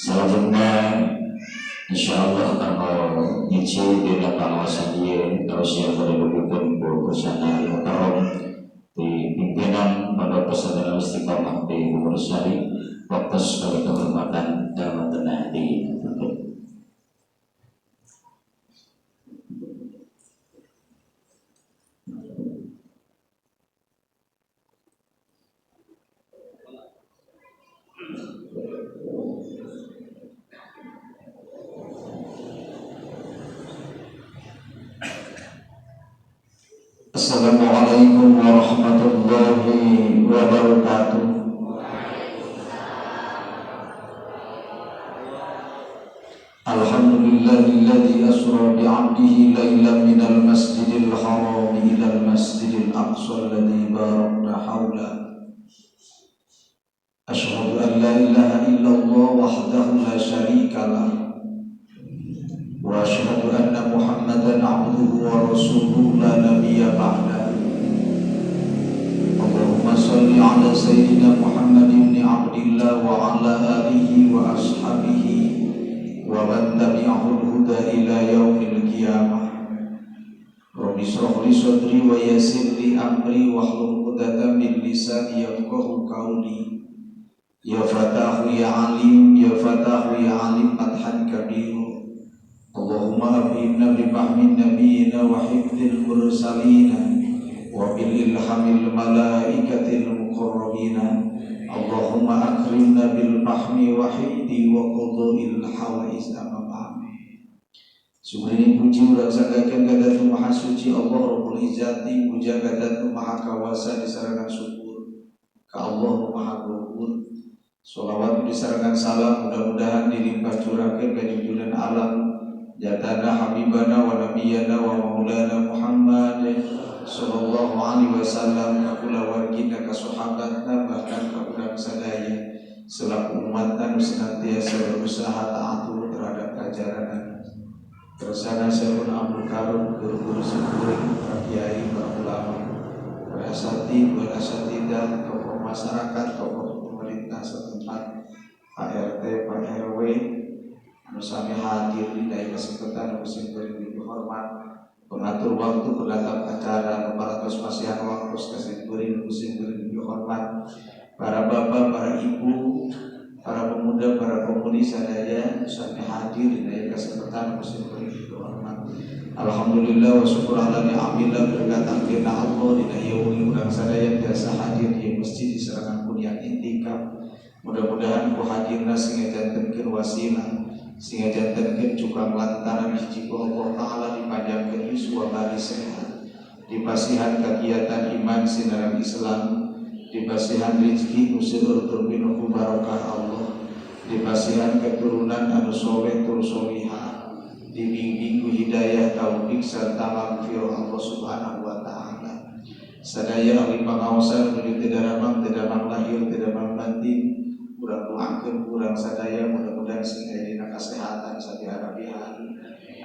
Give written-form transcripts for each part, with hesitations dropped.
Selanjutnya, insyaallah kanggo nyicil dina pangaosan ieu tausiah pada dugikeun ku Kusana Mukarram di pimpinan Pondok Pesantren Istiqomah di Sari. Waktu sekali kehormatan dalam tenah di. Assalamualaikum warahmatullahi wabarakatuh. Alhamdulillahilladzi asra bi'abdihi lailan minal masjidil haram ilal masjidil aqsa alladzi barakna haula. Asyhadu an la ilaha illallah wahdahu la syarika lah wa asyhadu anna Muhammadan abduhu wa rasuluhu la nabiyya ba'da. Allahumma salli ala sayyidina Muhammad ibn Abdillah wa ala alihi wa ashabihi wa man tabi'ahu al-huda ila yaumil qiyamah. Rabbi shrah li sadri wa yassir li amri wahlul 'uqdatam min lisani yafqahu qawli. Ya Fatahu ya Alim, ya Fatahu ya Alim fathan kabir. Allahumma afhimna bi fahmin nabiyina wa hifdzil mursalina wa bil ilhamil malaikatil muqarrabina. Allahumma akrimna bil fahmi wa hifdi wa qada'il hawaiz, amma ba'd. Sumrini puji urang sanggakeun ka Dzat Maha Suci Allah Rabbul Izzati, puja ka Dzat Maha Kawasa disarengan syukur ka Allah Maha Luhur. Sholawat disarengan salam mudah-mudahan dilimpah curahkeun ka junjungan alam jatana habibana wa nabiyana wa maulana Muhammad sallallahu alaihi wasallam, ka kulawargina, ka sahabatna, bahkan ka urang sadaya selaku umat anu senantiasa berusaha taat terhadap ajaran. Tersana Syekhun Abdul Karim, guru-guru simkuring, para kiai, para ulama, para asatid, para asatidah, tokoh masyarakat, tokoh pemerintah setempat, Pak RT, Pak RW, anu sami hadir di daya kesempatan anu simkuring dihormat, pengatur waktu, pendatang acara, anu parantos masihan waktu ka simkuring, anu simkuring dihormat, para bapak, para ibu, para pemuda, para pemudi sadaya sami hadir di daya kesempatan anu simkuring dihormat. Alhamdulillah wa syukur ala ni'amillah, berkat takdirna Allah dina ieu wengi urang sadaya biasa hadir di masjid disarengan ku niat iktikaf. Mudah-mudahan ku hadirna sehingga jantenkeun wasilah, sehingga jantenkeun cukang lantaran hiji ku Allah Ta'ala dipanjangkeun yuswa bari sehat, dipasihan kegiatan iman sinaran Islam, dipasihan rezeki nu seueur tur pinuh ku barokah Allah, dipasihan keturunan anu soleh tur solihah, dibimbing ku hidayah, taufik serta maghfirah Allah Subhanahu wa Taala. Sadaya ahli pangaosan menuju tidak ramang, tidak mang lahir, tidak mang batin, urang doakeun urang sadaya mudah-mudahan sing aya dina kasehatan sabiara-biara,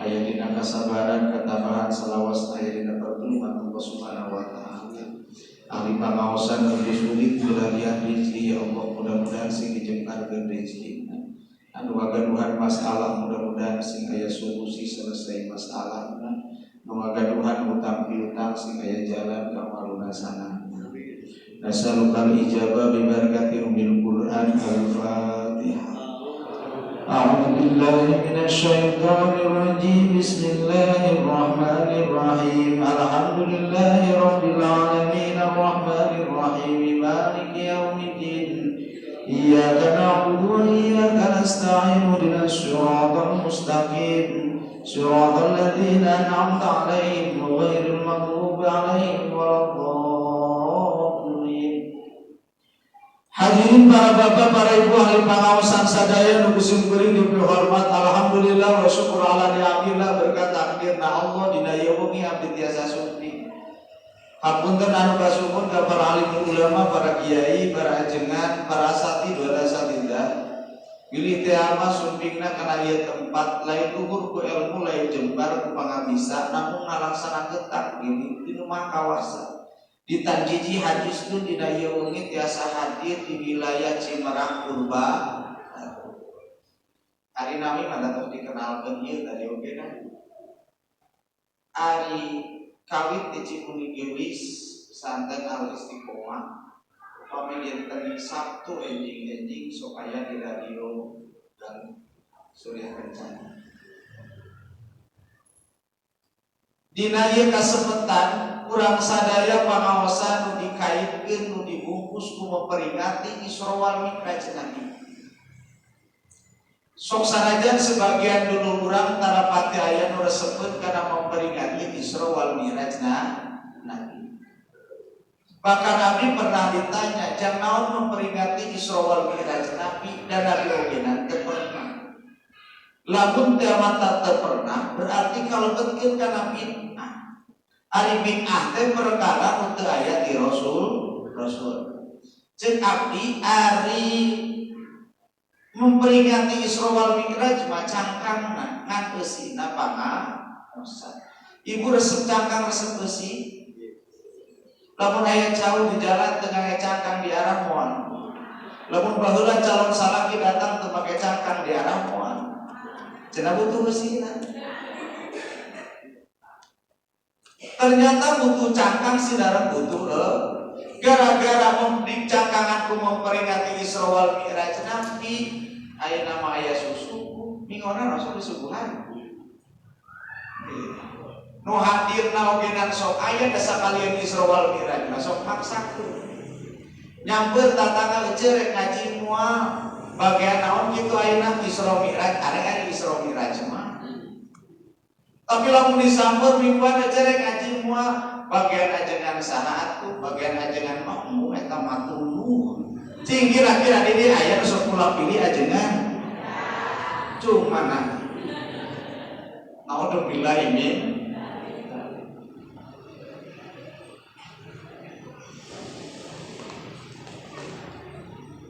aya dina kasabaran, ketabahan, salawas aya dina pertolongan Allah Subhanahu wa Taala. Ahli pangaosan menuju sulit pelarian rezeki, ya Allah, mudah-mudahan sing dijemparkeun rezeki. Anu ngagaduhan masalah mudah-mudahan sing aya solusi selesai masalah. Nu ngagaduhan hutang piutang sing aya jalan ka malunasana. Nasalukal ijabah bi barakati ummil Quran. Al-Fatihah. أعوذ بالله من الشيطان الرجيم. بسم الله الرحمن الرحيم. الحمد لله رب العالمين، الرحمن الرحيم، مالك يوم الدين. إياك نعبد وإياك نستعين. اهدنا الصراط المستقيم، صراط الذين أنعمت عليهم غير المغضوب عليهم ولا الضالين. Hadirin, para bapak, para ibu, ahli pangaosan sadaya nu simkuring dipihormat. Alhamdulillah wa syukur ala ni'amillah, berkat takdirna Allah dina ieu wengi abdi tiasa sumping. Hapunten anu kasuhun ka para alim ulama, para kiai, para ajengan, para asatid wal asatidah. Bilih teh mah sumpingna kana ieu tempat lain luhur ku ilmu, lain jembar ku pangabisa, namun ngalaksanakeun takdir di rumah kawasa. Ditanjiji hadis itu dina ieu wengi tiasa hadir di wilayah Cimerak Purba. Ari nami mah tos dikenalkeun ieu tadi oge dah. Ari kawit di Cimuning Geulis pesantren Al Istiqomah upami dinten Sabtu enjing-enjing sok aya di radio dan Surya Kencana. Dina ieu kasepetan urang sadaya pangaosan nu dikaitkeun nu dibungkus ku memperingati Isra wal Mi'raj Nabi. Sok sanajan sebagian dulur urang tara pati aya nu resepeun kana memperingati Isra wal Mi'raj Nabi. Bahkan Nabi pernah ditanya, "Jang naon memperingati Isra wal Mi'raj Nabi?" Dan Nabi oge teu pernah. Lamun teu mata teu pernah, berarti kalebetkeun kana bid'ah. Ari bid'ah teh perkara nu teu aya di Rasul. Ceuk abdi ari memperingati Isra wal Mi'raj mah cangkangna ngan eusina pangaosan. Ibu resep cangkang resep eusi. Lamun aya jauh di jalan teu ngangge cangkang di arah moal. Lamun baheula calon salaki datang teu make cangkang di arah moal. Cenah butuh eusina. Ternyata butuh cangkang sinareng butuh gara-gara dicangkanganku memperingati Isra wal Mi'raj Nabi aya nama aya susu mingona Rasul disuguhan. Nu hadirna ogenan sok aya da sakalian Isra wal Mi'raj mah sok maksakeun. Nyamper tatangga ece rek ngaji moal bagian naon kitu ayeuna Isra Mi'raj arek aya Isra Mi'raj mah. Tapi lamun disamper mingguan ece rek ngaji moal bagian ajengan saha atuh bagian ajengan mah embung eta mah tuluh. Cing kira-kira di dieu aya nu sok pulang pilih ajengan. Cuma nah. Naudzubillah ini.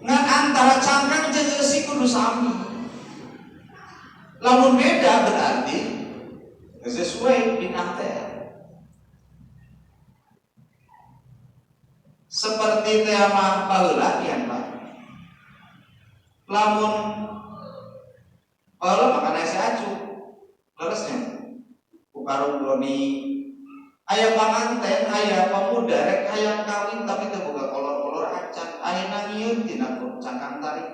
Ngan antara cangkang jeung eusi kudu sami. Lamun beda berarti sesuai bid'ah teh. Seperti teh mah baheula kian Pak. Lamun baheula mah kana si acu. Leresnya. Ku karung doni aya panganten, aya pemuda rek hayang kawin tapi teu boga kolor-kolor acan. Ayeuna ngieun tina cangkang tarik.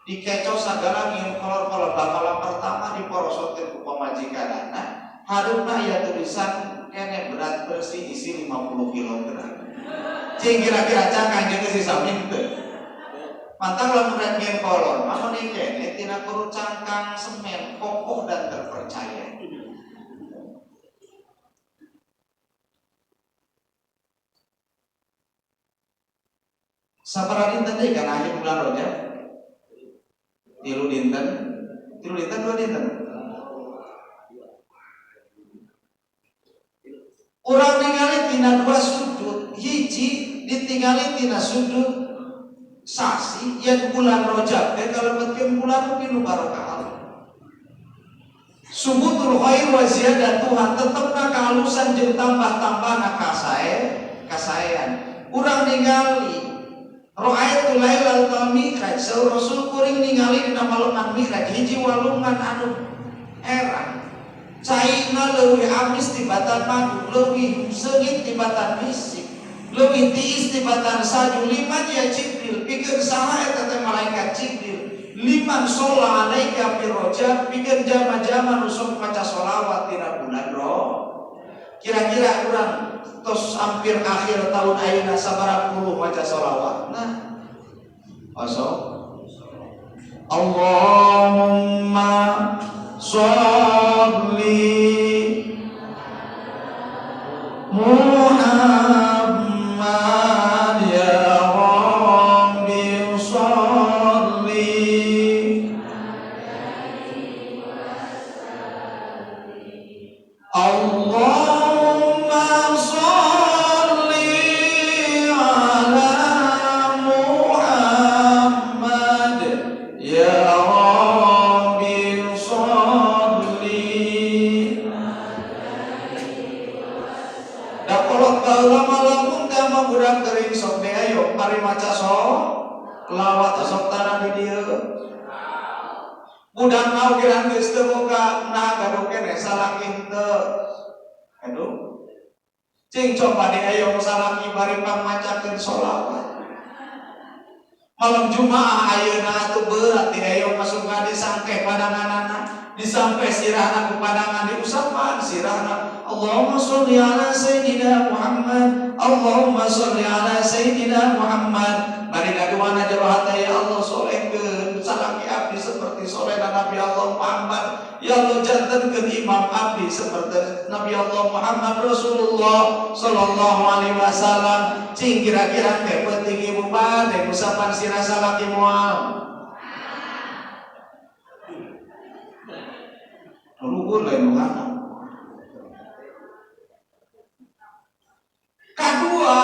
Dikecoh sagala ngieun kolor-kolor bakalan pertama diporosotkeun ku pamajikanana, hareupna aya tulisan kene berat bersih isi 50 kilogram. Cing kira-kira cangkang jeung si sami teu. Mantap lamun rek ngieun kolor mah meuni kene tina kuru cangkang semen kokoh dan terpercaya. Sabaraha dinten deui kana akhir bulan Rajab? Tilu dinten, tilu dinten dua dinten. Urang ningali tina dua sudut, hiji ditingali tina sudut sasi yen bulan Rajab teh kalebetkeun bulan nu barokah Allah. Subutul khair wa ziyadah Tuhan tetepna kahalusan jeung tambah-tambahna kasaean. Urang ningali ra'aitu lailatul mi'raj, saur Rasul kuring ningali dina maleman mi'raj hiji walungan anu erang. Caina leuwih amis tibatan madu, leuwih seungit tibatan misik, leuwih tiis tibatan salju. Liman ya Jibril, pikeun saha eta teh malaikat Jibril. Liman sholla alaika fi rajab, pikeun jama-jama nu sok maca sholawat dina bulan Rajab. Kira-kira urang tos hampir akhir tahun ayeuna sabaraha puluh maca sholawat. Nah, osok Allahumma sholli Muhammad ya Rabbi sholli. Allahumma sholli ala Muhammad ya Rabbi sholli. Da kolot baheula mah lamun teh mah budak teuing sok teh ayo pari maca sholawat sok tanah di dieu. Budak mau kira geus teu boga, nah gaduh keneh salaki henteu. Aduh. Cing coba diayong salaki bari pangmacakeun sholawat. Malam Jumaah ayeuna atuh berat diayong masuk ka disangkeh padanganana, disampe sirahna ku padangan diusapan sirahna. Allahumma sholli ala sayyidina Muhammad, Allahumma sholli ala sayyidina Muhammad. Bari ngaduana jero hate, ya Allah, solehkeun salaki abdi seperti solehna Nabi Allah Muhammad. Ya Allah, jantenkeun imam abdi seperti Nabi Allah Muhammad Rasulullah sallallahu alaihi wasallam. Cing kira-kira teh penting ibu bade usapan sirah salaki moal? Luhur lain nu. Kedua,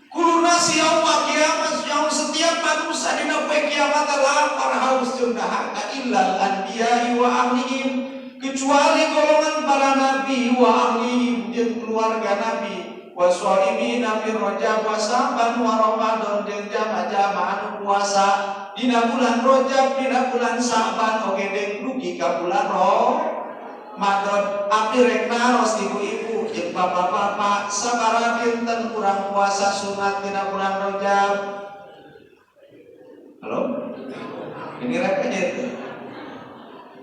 kullu nasi yauma kiamat, yang setiap manusia dina poe kiamat lapar haus jeung dahaga, illal anbiya wa ahlihim, kecuali golongan para nabi, wa ahlihim, jeung keluarga nabi, wa shaimina fi Rajab wa Sa'ban wa Ramadan, jeung jama-jama anu puasa dina bulan Rajab, dina bulan Sa'ban, oge deui dugi ka bulan Ramadan. Abdi rek naros ibu-ibu jeung bapak-bapak, sabaraha dinten urang puasa sunat dina bulan Rajab? Halo? Ini rek aja itu.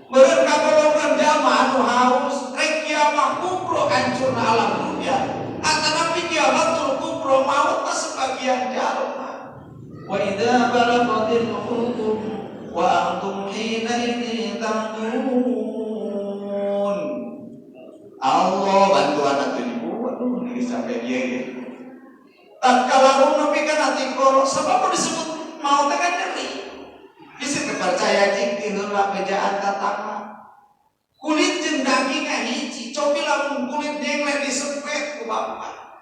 Meureun kagolongan jama anu haus rek kiamah kubro hancurna alam dunia. Atanapi kiamatul kubro maut mah sebagian jalma. Wa idza balagatil hulqum wa antum hina idzin tanzurun. Allah bantuan atuh ibu, aduh ini sampai dia ya. Tatkala nepi ka hati koro, sebab disebut maut teh kan nyeri. Bisa percaya cing ti heula bejaan tatangga. Kulit jeung daging hiji, cobi lamun kulit jengleh disempet ku bapak.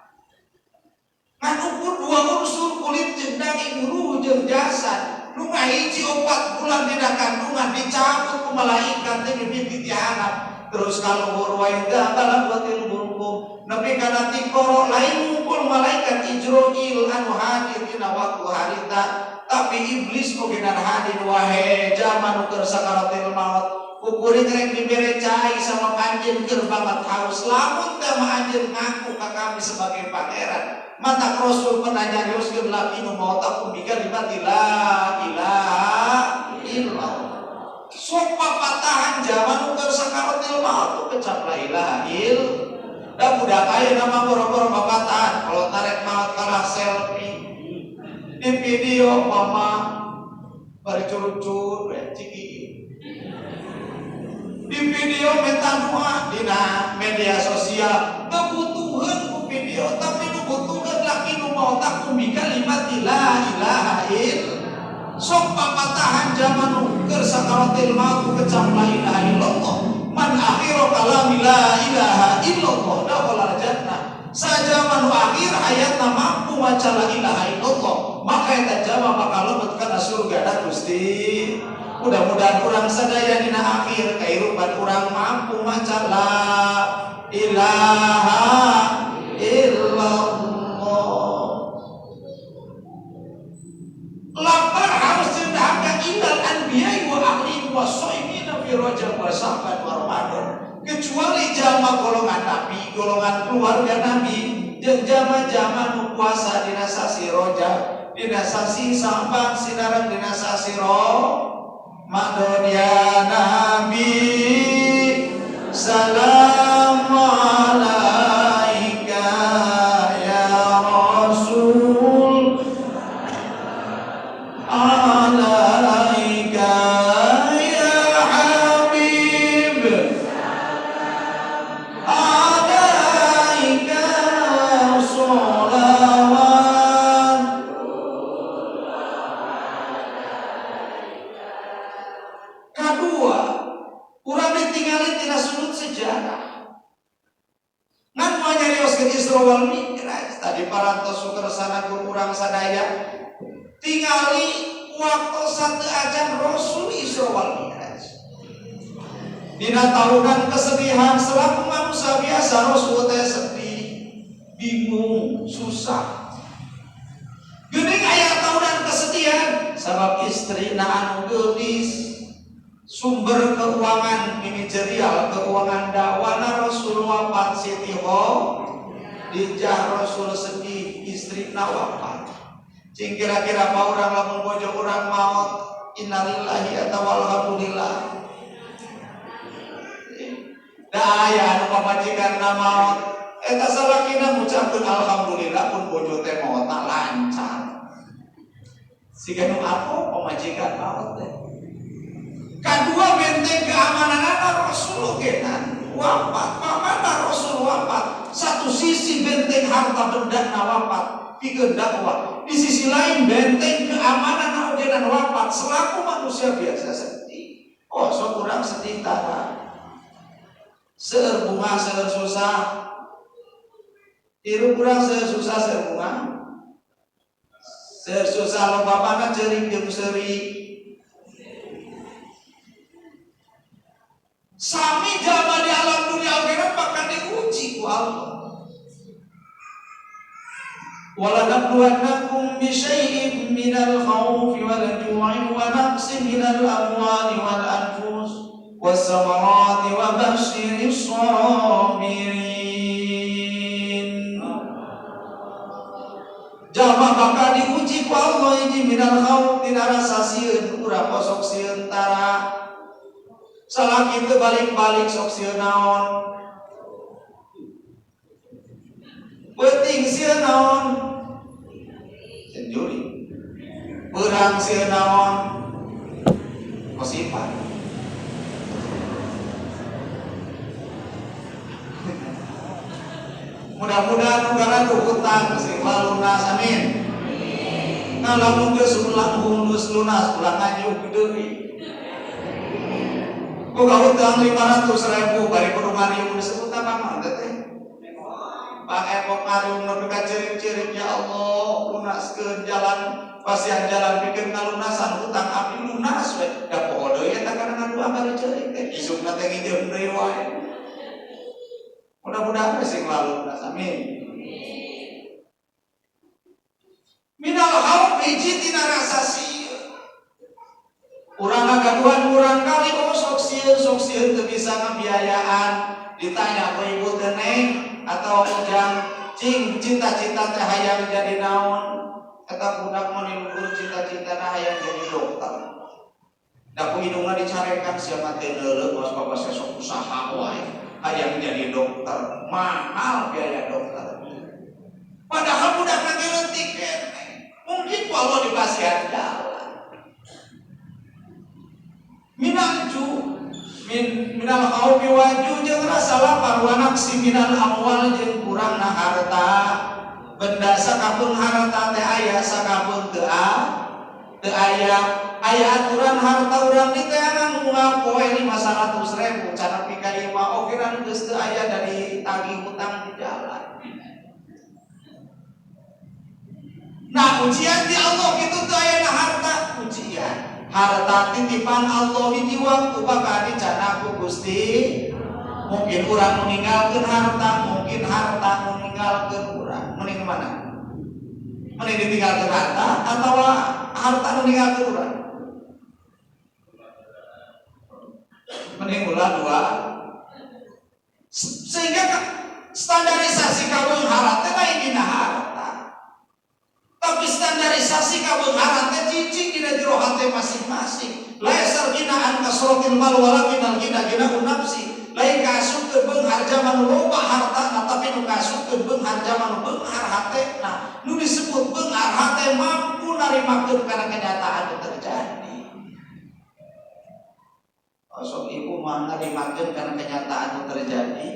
Ngan ukur dua unsur kulit jeung daging, ruh jeung jasad. Nu ngahiji 4 bulan dina kandungan dicabut ku malaikat teh mimiti ti handap. Terus kaluhur wa idza balagatil hulqum nepi kana tikoro, lain ngumpul malaikat Ijroil anu hadir dina waktu harita, tapi iblis oge dan hadir. Wahe jalma nu keur sakaratil maut, kukuring rek dibere cai sama anjeun, keur banget haus, lamun teh mah anjeun ngaku ka kami sebagai pangeran. Mata Rasul pernah nyarioskeun, laki nu maot aku bikalimati la ilaha illallah. Sok papatahan zaman nu keur sakaratil maut kecap la ilaha illallah. Da budak ayeuna mah boro-boro papatahan, kalau tarik maut kalah selfie di video, mama bari curut-curut we ciki di video minta doa dina media sosial. Teu butuheun ku video, tapi nu butuheun laki nu maot aku bikalimati la ilaha illallah. Sok papatahan zaman nu keur sakaratil maut kecap la ilaha illallah. Man akhiru kalami la ilaha illallah dakhala jannah. Saja manu akhir hayatna mampu maca la ilaha illallah, maka eta jalma bakal lebet kana surga da Gusti. Mudah-mudahan urang sadaya dina akhir kehidupan urang mampu maca la ilaha illallah. Lapar harus dahaga illal anbiya wa ahli wa shaimina fi Rajab wa Sa'ban wa Ramadan, kecuali jalma golongan nabi, golongan keluarga nabi, jeung jalma-jalma nu puasa dina sasi Rajab, dina sasi Sa'ban, sinareng dina sasi Ramadan. Ya Nabi, salam alaika ya Rasul alaika ya Habib alaika sholawat. Kedua, urang ditinggalin tina sudut sejarah. Ngan moal nyarioskeun Isra wal Mi'raj tadi parantos sukersana ku urang sadaya, tingali waktu satu ajan Rasul Isra wal Mi'raj. Dina tahunan kesedihan, selaku manusia biasa Rasul teh sedih, bingung, susah. Geuning aya tahunan kesedihan sabab istri na anu geulis. Sumber keuangan manajerial keuangan dakwana Rasul wafat, Siti Khadijah. Rasul sedih istrina wafat. Cing, kira-kira apa urang lamun bojo urang maot, innalillahi atau alhamdulillah? Da aya anu pamajikan maot eta salakina ngucapkeun alhamdulillah pun bojo teh maot lancar. Siga nu apa pamajikan maot teh. Kedua, benteng keamanan anak Rasul kenan wafat, pamana Rasul wafat. Satu sisi benteng harta benda wafat, pikeun dakwah. Di sisi lain benteng keamanan ogenan wafat. Selaku manusia biasa sedih. Oh, so kurang sedih tara. Seueur bungah, seueur susah. Tiru kurang seueur susah, seueur bungah. Seueur susah loba mana, ceurik jeung seuri? Sami jalma di alam dunia oge bakal diuji ku Allah. ولنبلونكم بشيء من الخوف والجوع ونقص من الأموال والأنفس والثمرات وبشر الصابرين. Jalma bakal diuji ku Allah, hiji minal khauf, tina rasa sieun. Urang sok sieun tara? Salaki teu balik-balik sok sieun naon? Peuting sieun naon? Sieun. Beurang sieun naon? Kosipan. Mudah-mudahan nu hutang sing lunas, amin. Nah, lamun geus ulang geus lunas, ulah nganyuk deui. Boga hutang 500 ribu, bari kudu ngariung, disebut apa mah teh? Pak Epok ngariung nepi ka ceurik-ceurik, "Ya Allah, lunaskeun jalan, pasihan jalan pikeun ngalunasan hutang abdi." Lunas we da poho deui eta kana ngadua bari ceurik teh, isukna teh nginjem deui wae. Mudah-mudahan sing lunas, amin. Minal khauf, hiji tina rasa sieun. Urang ngagaduhan murang kali, oh, sok sieun, sok sieun teu bisa ngabiayaan. Ditanya ku ibu teh, "Neng," atau "Ujang," "cing cita-cita teh hayang jadi naon?" Eta budak mah luhur cita-citana hayang jadi dokter. Da ku indungna dicarekan, "Siapa teh neuleuh, was bapak sesok usaha wae hayang jadi dokter, mahal biaya dokter." Padahal budak lagi leutik keneh, mungkin ku Allah dipasihan jalan. Minal ju min minal khaufi wal ju jeung rasa lapar, wa naqsi minal amwal jeung kurangna harta benda. Sakapeung harta teh aya, sakapeung teu aya. Aya aturan harta urang diteangan unggal poe 500 ribu can nepi ka imah oge geus teu aya dari tagih hutang di jalan. Nah, ujian di Allah gitu teu aya harta, ujian harta titipan Allah hiji waktu bakal dicandak ku Gusti. Mungkin urang meninggalkan harta, mungkin harta meninggalkan urang. Mending mana? Mending ditinggalkan harta atau harta meninggalkan urang? Mending ulah dua. Sehingga standarisasi kabeungharan teh lain dina harta, tapi standarisasi kabeungharan teh cicing dina jero hate masing-masing. Laisal ghina an kasratil mal walakinal ghina ghinaun nafsi. Lain kaasupkeun beunghar jalma nu loba hartana, tapi nu kaasupkeun beunghar jalma nu beunghar hatena. Nu disebut beunghar hate mampu narimakeun kana kenyataan nu terjadi. Osok ibu mah narimakeun kana kenyataan nu terjadi.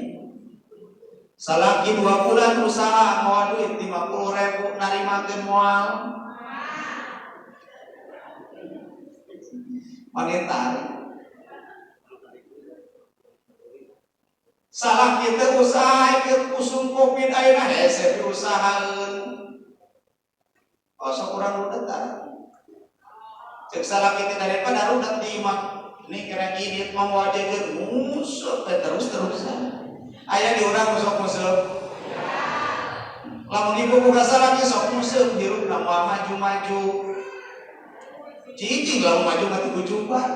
Salaki 2 bulan usaha mau duit 50 ribu, narimakeun moal? Wanita. Salah kita usaha ikut usum Covid ayeuna hese usahaeun. Oh, sok urang rudet tah. Cek salah kita, daripada rudet di imah ini kira ini mau wajakeun musuh terus-terusan. Aya di urang sok musuh. Lamun ibu boga salaki sok musuh, hirupna moal maju-maju. Cicing lamun maju mah kucupan.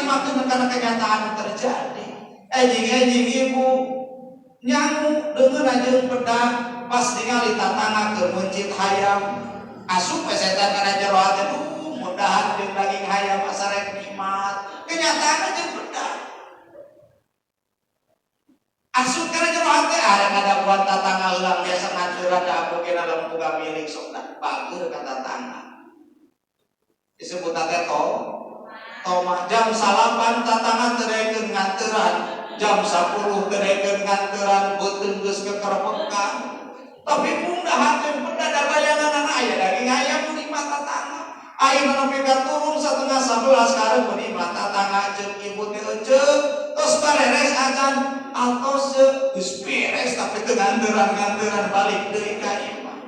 narimakeun kana kenyataan terjadi. Ejing-ejing ibu nyangu deungeun jeung peda pas ningali tatangga keur meuncit hayam. Asup we setan kana jero hate, duh mudahan jeung daging hayam asa rek nikmat. Kenyataanna jeung peda. Asup kana jero hate ada kada buat tatangga heulang biasa nganturan da aku kena lembuga milik sok da bager ka tatangga. Disebut teh toma jam 9 tatangga teu daekeun nganteran, jam 10 teu daekeun nganteran, beuteung geus kekerepekan. Tapi mung dahar jeung peda da bayanganana aya daging ayam di mata tatangga. Ayeuna nepi ka turun 10:30 karep di mata tatangga ceuk ibu teh eceuk tos bareres acan atos geus beres tapi teu nganteran-nganteran balik deui ka imah.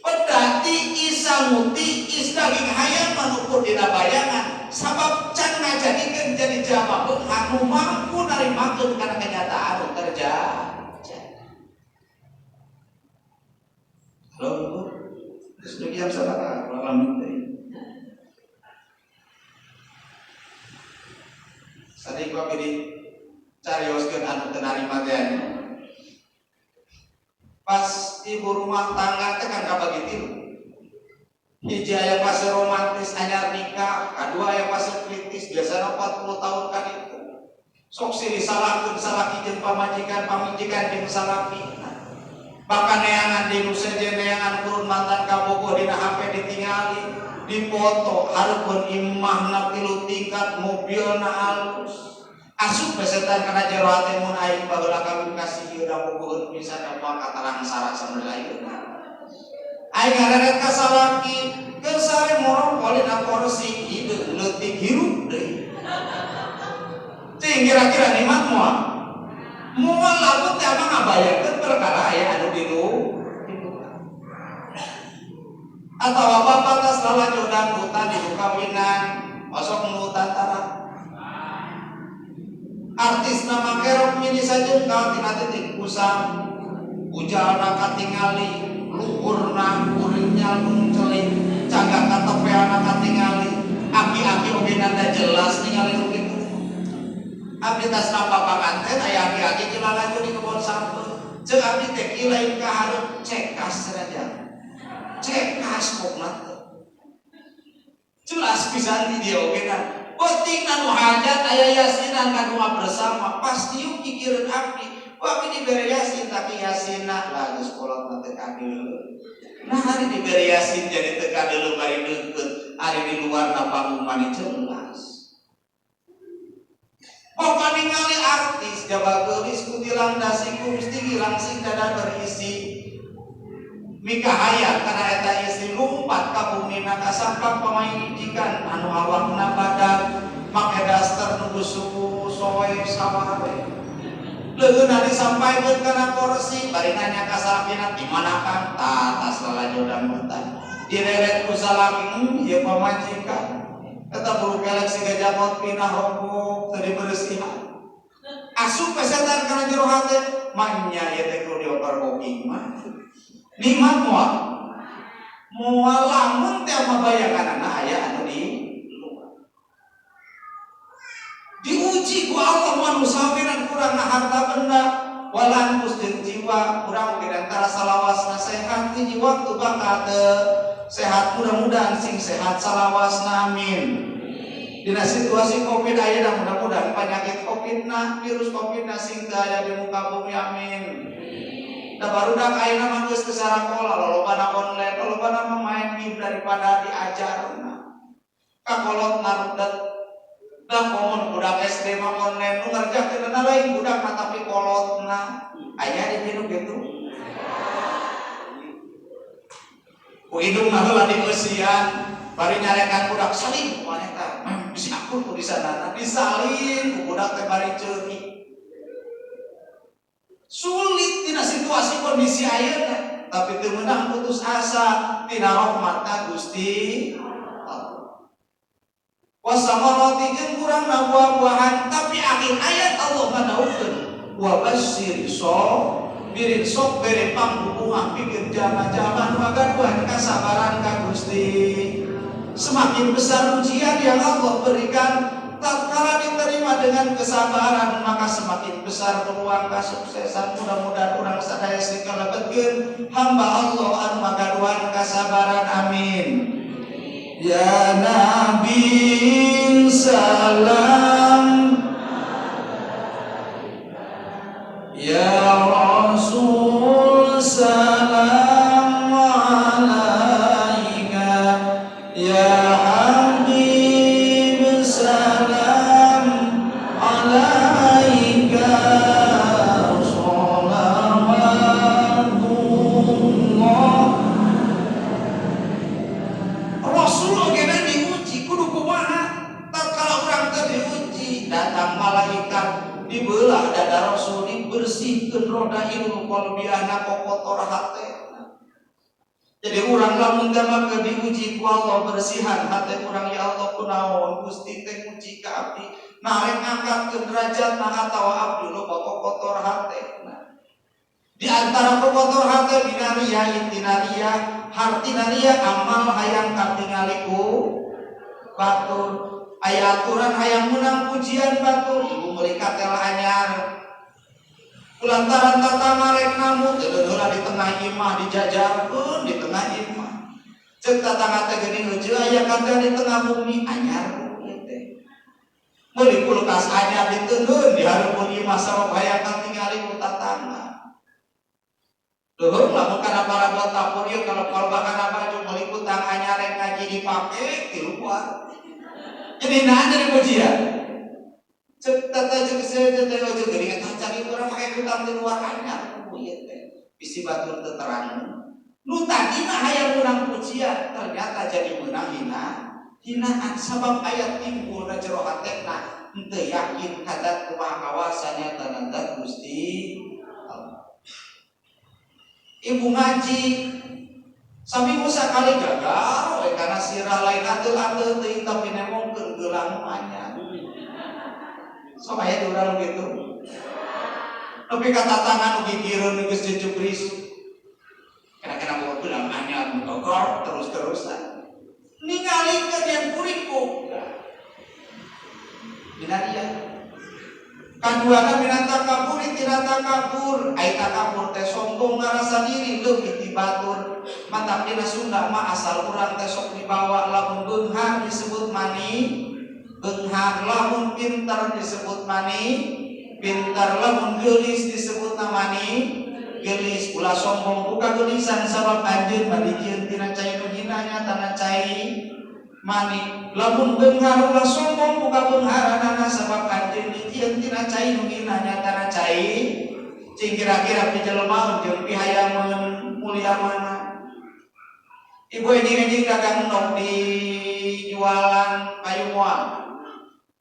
Peda tiis sangu tiis daging hayam manukur dina bayangan sabab can ngajadikeun jadi jalma beunghar nu mampu narimakeun kana kenyataan nu terjadi. Halo, Bu. Geus dugi jam sabaraha malam teh. Sadi ku abdi carioskeun anu teu narima teh. Pas ibu rumah tangga teh kan kabagi tilu. Hiji aya fase romantis anyar nikah, kadua aya fase kritis biasana 40 tahun kan itu. Sok silih salahkeun salaki jeung pamajikan, pamajikan jeung salaki. Bahkan neangan di nu sejen neangan kurun mantan kabogoh dina HP ditingali, dipoto hareupeun imahna 3 tingkat, mobilna alus. Asup we setan kana jero hate mun aing baheula kawin ka si ieu da bogoheun pisan da moal katalang sara sambil ayeuna. Aing ngareret ka salaki, keur sare morong dina kursi hideung leutik hirup deui. Cing kira-kira nikmat moal? Moal lamun teh mah ngabayangkeun perkara aya anu di luar. Atawa bapak tas lalajo dangdutan di kawinan, osok nu tantara. Artis nama kerok mini sajengkal tina titik kusam, ujalna katingali, luhurna kuringnya nung celik, cagak katepeana katingali, aki-aki oge nanda jelas ningali nu kitu. Abdi tas napa panganten aya aki-aki jeung lalajo di kebon sampeu. Ceuk abdi teh kieu lain ka hareup cekas saja. Cekas pokna teh. Jelas pisan di dieu oge na. Penting nu hajat aya yasinan kadua bersama pasti yuk pikireun abdi. Ku abdi dibere yasin tapi yasinna lah geus kolot mah teu kadeuleu. Nah hari dibere yasin jadi teu kadeuleu bari deukeut, ari di luar na panggung mani jelas. Pokok ningali artis jaba geulis kutilang dasi kumis tinggi langsing dada berisi. Mika hayang kana eta istri lumpat ka bumina kasampak pamajikan anu awakna badag make daster nu suku soe saware. Leuheuna disampaikeun kana kursi bari nanya ka salakina di mana kang tatas lalajo dangdutan. Direret ku salaki ieu pamajikan. Eta buru kelek siga jangot pinah rokok teu diberesihan. Asup we setan kana jero hate manya ieu teh kudu dioper booking mah. Nikmat moal? Moal lamun teh mah bayanganana aya anu di luar. Diuji ku Allah manusia dan kurangna harta benda walan jeung jiwa kurang oge antara salawasna sehat hiji waktu bakal teu sehat mudah-mudahan sing sehat salawasna amin. Dina situasi Covid ayeuna mudah-mudahan penyakit Covid na virus Covid na sing teu aya di muka bumi amin. Da barudak ayeuna mah geus teu sarakola lolobana online lolobana mah main game daripada diajarna. Kakolot narudet da komun budak SD mah online nu ngerjakeunna lain budak mah tapi kolotna aya di dieu kitu. Ku hidung mah heula dieusian bari nyarekan budak salin ku wanita bisi akur ku disanana disalin ku budak teh bari ceurik. Sulit dina situasi kondisi ayeuna tapi teu meunang putus asa tina rahmat ka Gusti Allah. Wasamarati jeung kurangna buah-buahan tapi akhir ayat Allah ngadawuhkeun wa basyir birin sok bere pangbubuhah pikeun jalma-jalma nu ngagaduhan kasabaran ka Gusti. Semakin besar ujian yang Allah berikan tatkala di diterima dengan kesabaran, maka semakin besar peluang kesuksesan. Mudah-mudahan urang sadaya sing kalebetkeun hamba Allah anu magaduhan kasabaran, amin. Ya Nabi salam, ya Rasul salam alaika, ya Habib salam alaika, sholawatullah. Rasul oge diuji kudu kumaha? Tatkala urang teu diuji, datang malaikat, dibelah dada Rasul, dibersihkeun roda ilmu qalbiana, kokotor hate. Jadi urang lamun teh mah diuji ku Allah, bersihan hate urang. Ya Allah, kunaon Gusti teh nguji ka abdi? Narek ngangkatkeun derajatna atawa abdi loba kokotor hate? Di antara kokotor hate dina riya, intina riya, hartina riya, amal hayang katingali ku batur, aya aturan hayang menang pujian batur. Ibu meuli katel anyar, kulantaran tatangga rek namu, teu di tengah imah, dijajarkeun di tengah imah. Ceuk tatangga teh, "Geuning heujeul aya katel di tengah bumi." Anyar ieu teh. Meuli kulkas anyar, diteundeun di hareupeun imah sabab hayang katingali ku tatangga. Leuheung lamun kana parabot dapur ieu, kalau kalau kana baju, meuli kutang anyar, rek ngaji dipake di luar. Jadi nah, jadi pujian. Cek tata, cek saya teh, "Ojo geuning eta cari urang make kutang di luar." Anyar ieu teh, bisi batur teu terang. Nu tadina hayang menang pujian ternyata jadi menang hina hinaan, sabab aya timbul na jero hatena henteu yakin ka Zat Maha Kawasa, nyata zat Gusti Allah. Ibu ngaji saminggu sakali gagal we karena sirah, lain ateul-ateul teuing, tapi nemongkeun gelang anyar. Sok aya di urang gitu. Tapi ka tatangga nu gigireun geus jejebris. Kena-kena bawa gelang anyar gagal terus-terusan. Ningalikeun yang kuring boga. Dina dia. Kaduana minat takabur, tina takabur. Ai takabur teh sombong, ngarasa diri leuwih ti batur. Matak dina Sunda mah asal urang teh sok dibawa, lamun beunghar disebut mani beunghar, lamun pintar disebut mani pintar, lamun geulis disebut mani geulis. Ulah sombong ku kageulisan, sabab anjeun mah dijieun tina cai nu hina, nyatana cai mani. Lamun beunghar, ulah sombong ku kabeungharanana, sabab anjeun dijieun tina cai nu hina, nyatana cai. Cing kira-kira pijelemaeun jeung pihayameun mulia mana? Ibu enjing-enjing dagang endog di jualan kayu moal.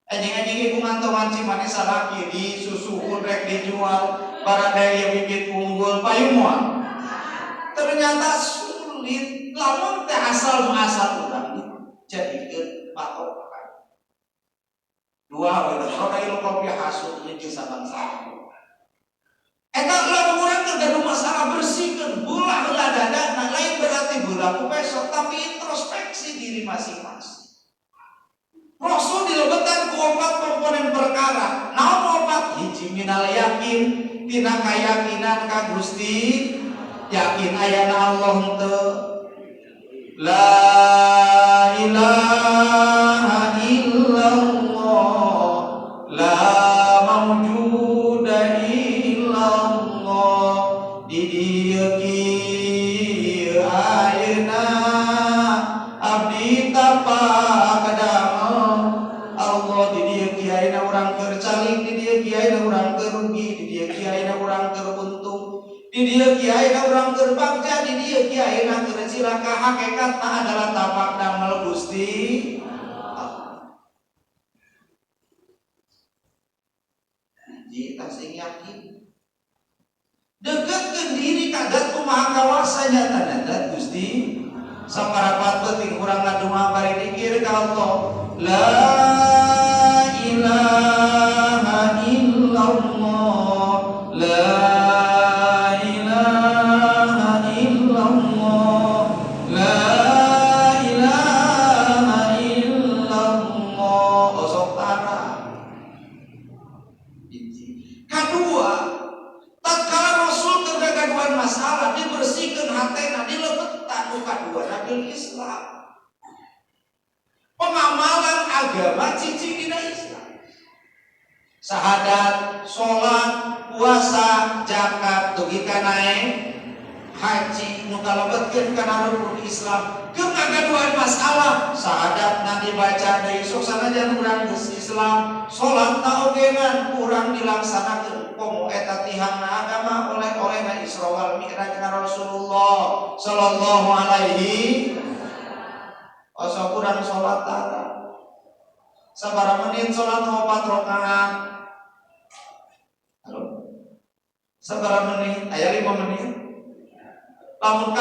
Enjing-enjing ibu ngantongan cimanis salaki di susuhun rek dijual, baradaya bibit unggul, payu moal? Ternyata sulit lamun teh asal muasal urang dijadikeun patokan. Dua we roda kopi hasud jeung sabangsa. Eta lamun urang keur gaduh masalah, bersihkeun, belah heula dada. Nah, lain berarti belah ku besok, tapi introspeksi diri masing-masing. Rasul dilebetan ku opat komponen perkara. Naon opat? Hiji, minal yakin, tina kayakinan ka Gusti. Yakin ayana Allah henteu? La ilaha illallah, la mawjuda illallah. Di dieu kieu ayeuna abdi tapak damel Allah. Di dieu kieu ayeuna urang keur calik, di dieu kieu ayeuna urang keur rugi, di dieu kieu ayeuna urang keur untung, di dieu kieu ayeuna urang keur bagja, di dieu kieu ayeuna keur cilaka, hakikatna adalah tapak damel Gusti Allah. Jika sing yakin, deketkeun diri ka Dat Maha Kawasa, nyata dat Gusti. Saparapat penting urang ngadunga bari dikir ka Allah, la ilaha illallah, la ilaha illallah, la ilaha illallah. Osok tara. salat dibersihkeun hatena dilebetan nu kadua bil Islam. Pengamalan agama cicing dina Islam. Syahadat, salat, puasa, zakat dugi ka naek haji nu kalebetkeun kana rukun Islam. Keur ngagaduhan masalah syahadatna dibaca deui sok sanajan urang geus Islam, salatna ogenan kurang dilaksanakeun komo eta tihangna agama oleh-olehna Isra wal Mi'raj na Rasulullah sallallahu alaihi wasallam. Kurang salat tara sabaraha menit salat 4 rakaat. Halo. Sabaraha menit? Aya 5 menit. Lamun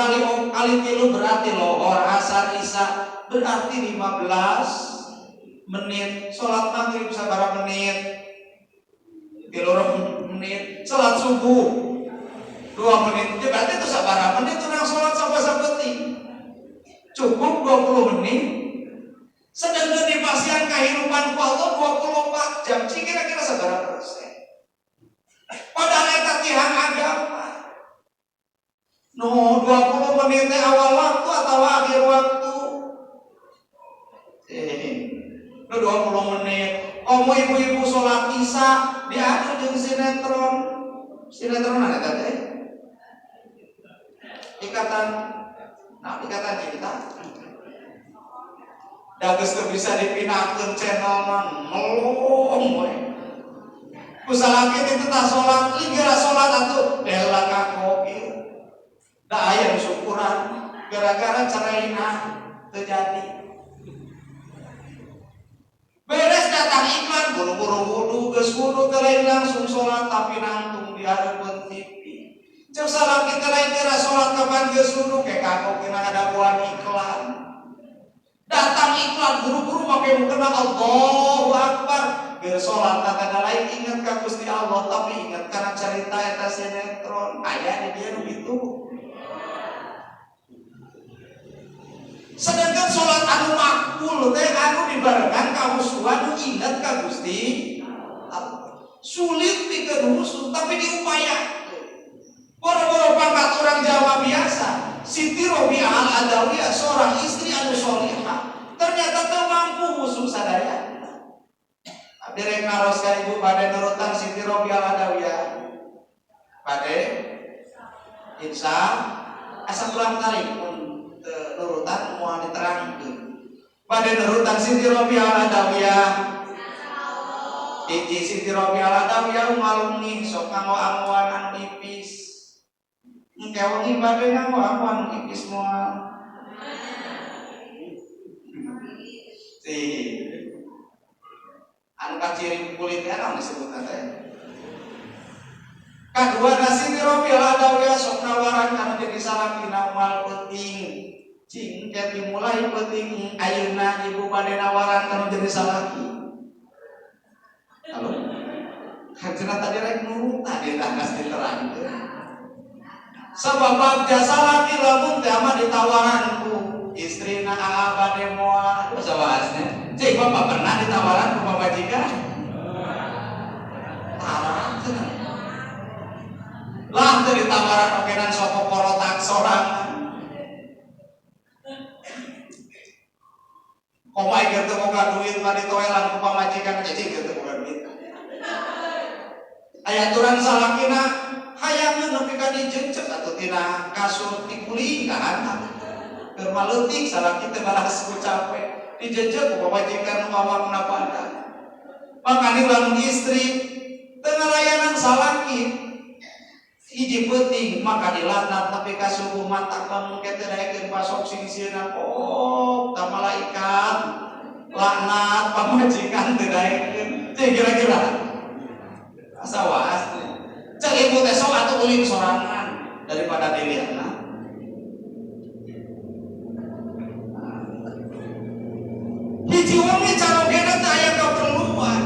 kali tilu berarti lohor asar isya berarti 15 menit. Salat maghrib sabaraha menit? 3 menit. Salat subuh 2 menit. Ya berarti itu sabaraha menit urang salat sampai sapeuting. Cukup 20 menit. Sedangkan di pasian kehidupan ku Allah 24 jam, cing kira-kira sabaraha persen. Padahal eta tihang agama. No, 20 menit teh awal waktu atau akhir waktu? No 20 menit. Komo ibu-ibu sholat isya diadu jeung sinetron. Sinetron ada teh? Ikatan, nah ikatan cinta. Da geus teu bisa dipindahkeun channel mah melong we. Ku salaki teh tah salat, ligera salat atuh heula ka kokil. Da aya nu syukuran gara-gara ceraina teu jadi. Beres datang iklan buru-buru wudu geus wudu teh lain langsung salat tapi nangtung di hareupeun TV. Ceuk salaki teh lain teh salat kapan geus wudu ke kagok kena ngadaguan iklan. Datang iklan buru-buru make mukena Allahu Akbar. Geus salat teh lain ingat ka Gusti Allah tapi ingat kana carita eta sinetron. Aya di dieu nu kitu. Sedangkan sholat anu makbul teh anu dibarengan ka musuhan nu ingat ka Gusti Allah. Sulit pikeun musuh tapi diupayakeun. Boro-boro pangkat orang Jawa biasa, Siti Robiah Al-Adawiyah seorang istri anu sholihah, ternyata teu mampu musuh sadaya. Abdi rek naros ka ibu bade nurutan Siti Robiah Al-Adawiyah. Bade insya asa kurang tarik mun nurutan moal diterangkeun. Bade nurutan Siti Robiah Al-Adawiyah. Hiji Siti Robiah Al-Adawiyah ngalungi sok nganggo-anggoan anu ipis. Engke wengi bade nganggo-anggoan anu ipis moal. Si anu kaciri kulitnya naon disebutna teh? Kadua Siti Robiah Al-Adawiyah sok nawaran anu jadi salakina moal penting. Cing ke dimulai penting ayeuna ibu bade nawaran anu jadi salaki. Halo. Kan cenah tadi rek nurutan di tangas diterangkeun. Sabab jasa laki lamun teh mah ditawaran ku istrina aa bade moal. Aduh sabahasnya. Cing bapak pernah ditawaran ku pamajikan? Tara cenah. Lah teu ditawaran ogenan sok porotak sorangan. Komo aing teu boga duit mah ditoelan ku pamajikan cicing teu boga duit. Aya aturan salakina hayangeun nepi ka dijencep atuh tina kasur tikuling ka handap. Keur maleutik salaki teh balas ku capek. Dijencep ku pamajikan nu awakna padat. Makani lamun istri teu ngalayanan salaki hiji peuting maka dilaknat tapi ka subuh mata lamun ke teu daekeun pasok sing-sieuna pok ta malaikat laknat pamajikan teu daekeun. Cing kira-kira asa waas teh. Cek ibu teh sok atuh ulin sorangan daripada dilihatna. Hiji wengi carogena teh aya kaperluan.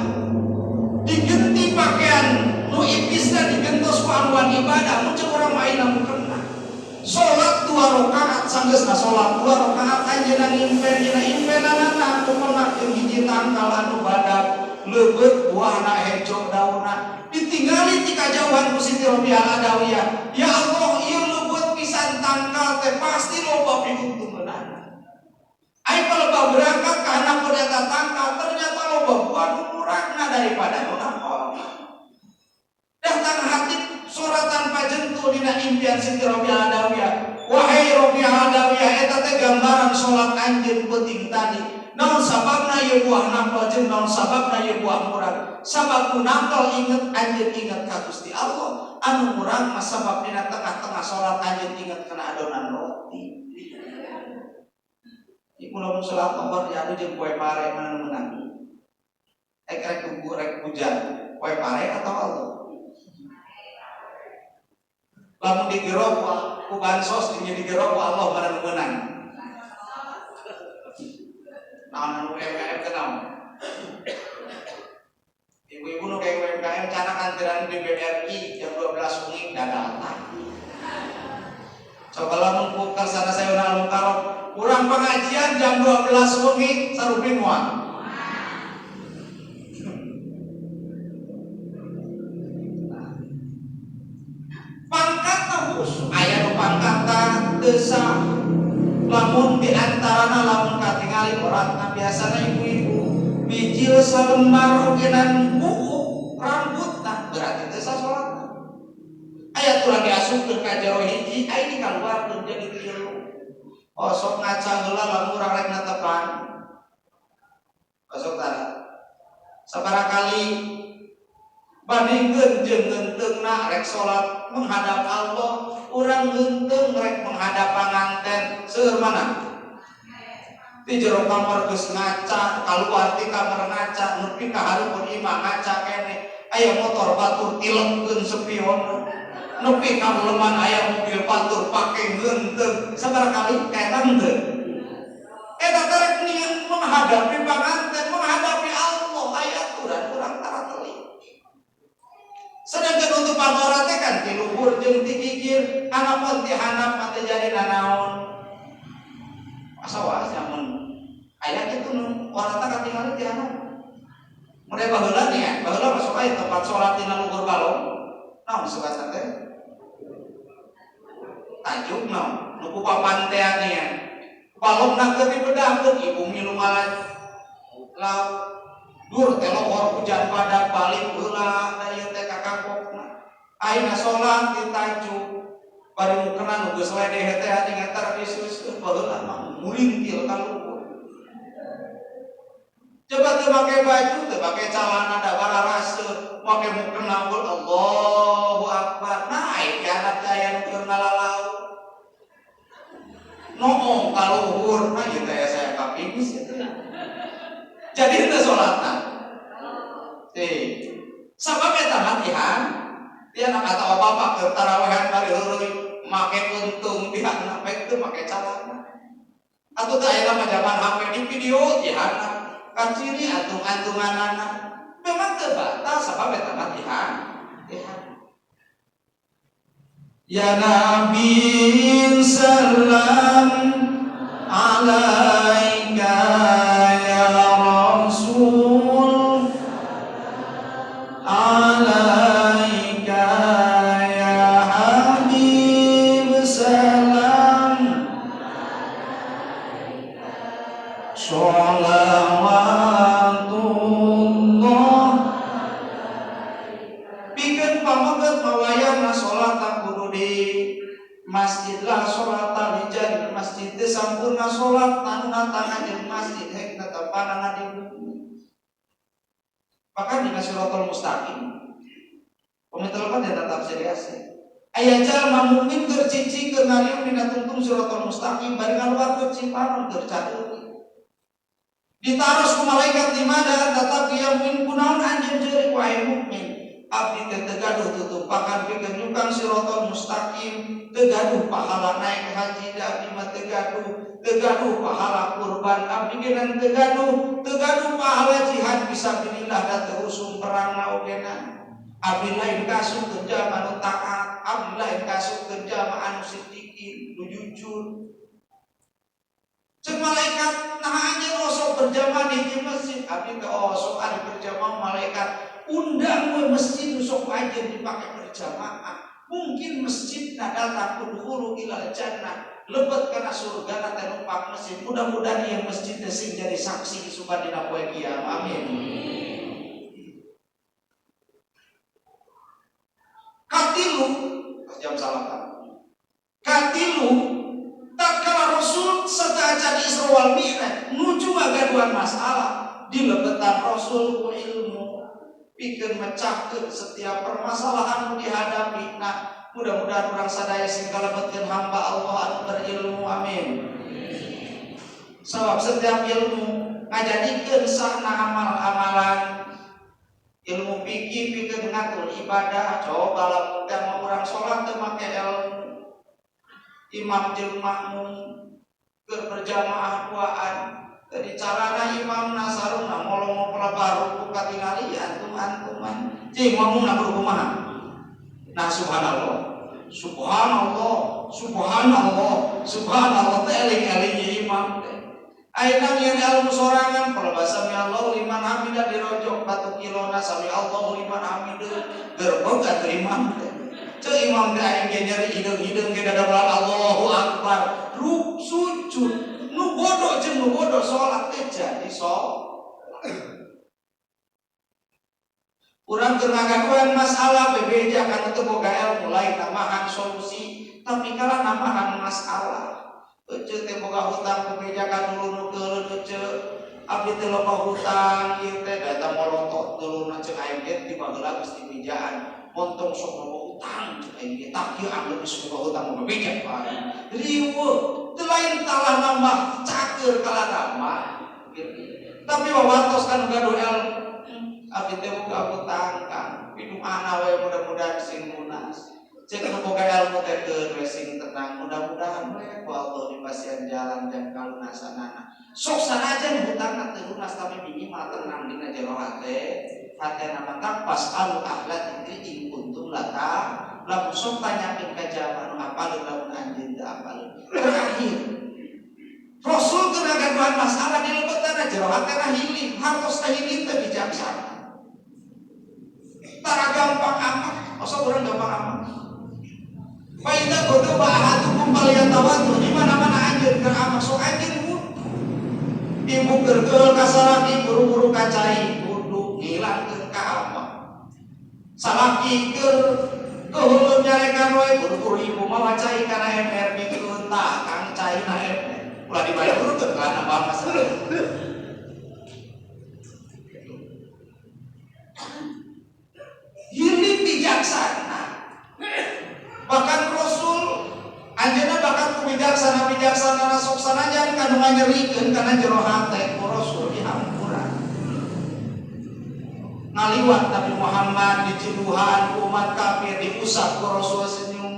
Digenti pakaian nu ipisna digentos ku anuan ibadah mun cek urang mah ayeuna mukena. Salat 2 rakaat sanggeusna salat 2 rakaat anjeunna ngimpen dina impenanana kumenakeun hiji tangkal anu badak leubeut buahna hejo daunna ditinggali ti kajauhan ku Siti Robiah Al-Adawiyah. Ya Allah ieu leubeut teh pasti loba piuntungeunana. Ai kalau berangkat ka handap eta tangkal ternyata loba buah nu muragna daripada nu nangkol. Datang hati suratan pajentul dina impian Siti Robiah Adawiyah. Wahai Robiah Adawiyah, eta teh gambaran salat anjeun peuting tadi. Naon sababna ieu buah nangkol jeung naon sababna ieu buah murag? Sabab nu nangkol inget anjeun inget ka Gusti Allah, anu murag mah sabab dina tengah-tengah salat anjeun inget kana adonan roti. Ibu lamun salat nomor diadu jeung poe pare mana nu meunang? Rek rek rek hujan, poe pare atau Allah? Lamun digerok ku bansos jeung digerok ku Allah mana nu meunang? Naon anu UMKM teh naon? Ibu-ibu nu kayak UMKM cana kantiran di BRI jam 12 wengi dadatang. Coba lamun ku karsana sayuna al mukarram urang pengajian jam 12 wengi sarupin moal. Pangkatna khusus aya nu pangkatna teu sah. Lamun di antarana lamun katingali oratna biasana ibu-ibu bijil salembar ogenan buuk rambutna berarti teu sah salatna. Aya turang diasupkeun ka jero hiji ai dikaluarkeun jadi tilu. Osok ngaca heula lamun urang rek netepan. Osok tara. Sabaraha kali bandingkeun jeung ngeunteungna rek salat menghadap Allah, urang ngeunteung rek menghadap panganten, seueur mana? Di jero kamar geus ngaca, kaluar ti kamar ngaca, nepi ka hareupeun imah ngaca keneh. Aya motor batur tilepkeun spionna. Nepi ka leman aya mobil batur pake ngeunteung. Sabaraha kali kaeta henteu? Eta teh rek menghadapi panganten, menghadapi Allah, aya aturan urang tara teli. Sedangkan untuk pamora teh kan ti luhur jeung ti gigir, anapun ti handap mah teu jadi nanaon. Asa wae mun aya kitu nu ora tah katingali ti handap. Mun aya baheula nih ya, baheula masuk aya tempat salat dina luhur balong. Naon disebutna teh? Tajuk naon? Nu ku papan teh nih ya. Balongna keur dibedahkeun ibu milu malah laut. Dur teh lohor hujan badak balik heula da ieu teh kakakokna. Ayeuna salat di tajuk bari mukena nu geus ledeh teh anjing eta disus baheula mah mulintil ka luhur. Coba teu make baju, teu make calana da bararase, make mukena Allahu Akbar. Naik ka anak teh aya nu keur ngalalau. Noong ka luhur, nah ieu teh saya kapibis ieu teh. Jadi henteu salatna. Sabab eta matihan, dia nak kata bapak keur tarawehan bari heureuy make untung pihakna baik teu make calana. Atuh teh ayeuna mah zaman HP di video tihana kaciri antung-antunganana. Memang teu batal sabab eta matihan. Tihan. Ya Nabi salam alaika ya Rasul alaika ya Habib salam sholawatullah. Pikeun pameget mawayana salat kudu di masjid lah salat di masjid teh sampurna salat anu natangan jeung masjid hek netepanana di bumi. Bahkan dina Shirathul Mustaqim pemitelpan dina tafsir Yasin aya jalma mukmin keur cici keur ngariung dina tungtung Shirathul Mustaqim bari ngaluarkeun cipanon keur cadeuri. Ditaros ku malaikat di mana tetap dia mukmin kunaon anjeun jeurik wahai mukmin. Abdi teh teu gaduh tutumpakan pikeun nyukang Shirathul Mustaqim, teu gaduh pahala naik haji da abdi mah teu gaduh pahala kurban abdi geuna teu gaduh pahala jihad fisabilillah da teu usum perang na ogena. Abdi lain kasuk keur jalma nu taat, abdi lain kasuk keur jalma anu siddiqin, nu jujur. Ceuk malaikat naha anjeun osok berjamaah di masjid, abdi teh osok ari berjamaah malaikat undang we masjid nu sok anjeun dipake berjamaah. Mungkin masjid na datang udkhulu ilal jannah, lebet kana surga na teh numpak masjid. Mudah-mudahan ieu masjid teh sing jadi saksi isukan dina poe kiamat. Amin. Katilu jam salapan. Katilu tatkala Rasul sateuacan Isra wal Mi'raj nuju ngagaduhan masalah dilebetan Rasul ku ilmu pikeun mecahkeun setiap permasalahan nu dihadapi. Nah, mudah-mudahan urang sadaya sing kalebetkeun hamba Allah anu berilmu. Amin. Sebab setiap ilmu ngajadikeun sahna amal-amalan. Ilmu fikih pikeun ngatur ibadah. Coba lamun teh mah urang salat teu make ilmu. Imam jeung makmum keur berjamaah duaan. Jadi carana imam nasaruna molongo pelebar ruku katingali antum-antuman. Cing makmumna kudu kumaha? Nah, subhanallah. Subhanallah, subhanallah, subhanallah teh eling-eling ieu imam teh. Ayeuna ngieun ilmu sorangan pelebah sami Allahu liman hamidah dirojok batu kilona sami Allahu liman hamidah gerbeg atuh imam teh. Ceu imam teh aing ge nyeri hideung-hideung ge dadamelan Allahu akbar. Ruk sujud nu bodoh jeung nu bodoh salat teh jadi so. Urang keur ngagaduhan masalah bebeja kan teu boga ilmu lain namahan solusi tapi kalah namahan masalah. Ece teh boga hutang bebeja ka dulu nu keuleun ece abdi teh loba hutang ieu teh da eta molotot duluna ceuk aing ge ti baheula geus dibejaan. Montong sok loba hutang ceuk aing ge tah kieu anu geus boga hutang mah bebeja ka aing. Riweuh teu lain talah nambah caker kalah nambah. Tapi wawantos kan gaduh ilmu. Abdi teh boga hutang kang piduana we mudah-mudahan sing lunas. Cek nu boga ilmu teh keur we sing tenang, mudah-mudahan we ku Allah dipasihan jalan dan kalunasanana. Sok sanajan hutangna teu lunas tapi minimal tenang dina jero hate. Hatena mah pas alu ahla dzikri in kuntum la ta'lamun. Lamun sok tanyakeun ka jalma nu apaleun lamun anjeun teu apaleun. Terakhir Rasul keur ngagaduhan masalah di lebetanna jero hatena hilim, hartosna hilim teh bijaksana. Tara gampang amat, masa orang gampang amat. Faida godoba ahadukum falyatawaddu, di mana-mana anjeun keur amat sok anjeun wudu. Ibu keur geul ka salaki buru-buru ka cai wudu ngilangkeun ka amat. Salaki keur keuheuleun nyarekan wae buru-buru ibu mawa cai kana ember pikeun tah kang cai na ember. Ulah dibayar buru keur kana nambah masalah. Hilim bijaksana. Bahkan Rasul anjeunna bahkan ku bijaksana bijaksana sok sanajan kanu nganyerikeun kana jero hate ku Rasul dihampura. Ngaliwat Nabi Muhammad diciduhan ku umat kafir diusap ku Rasul senyum.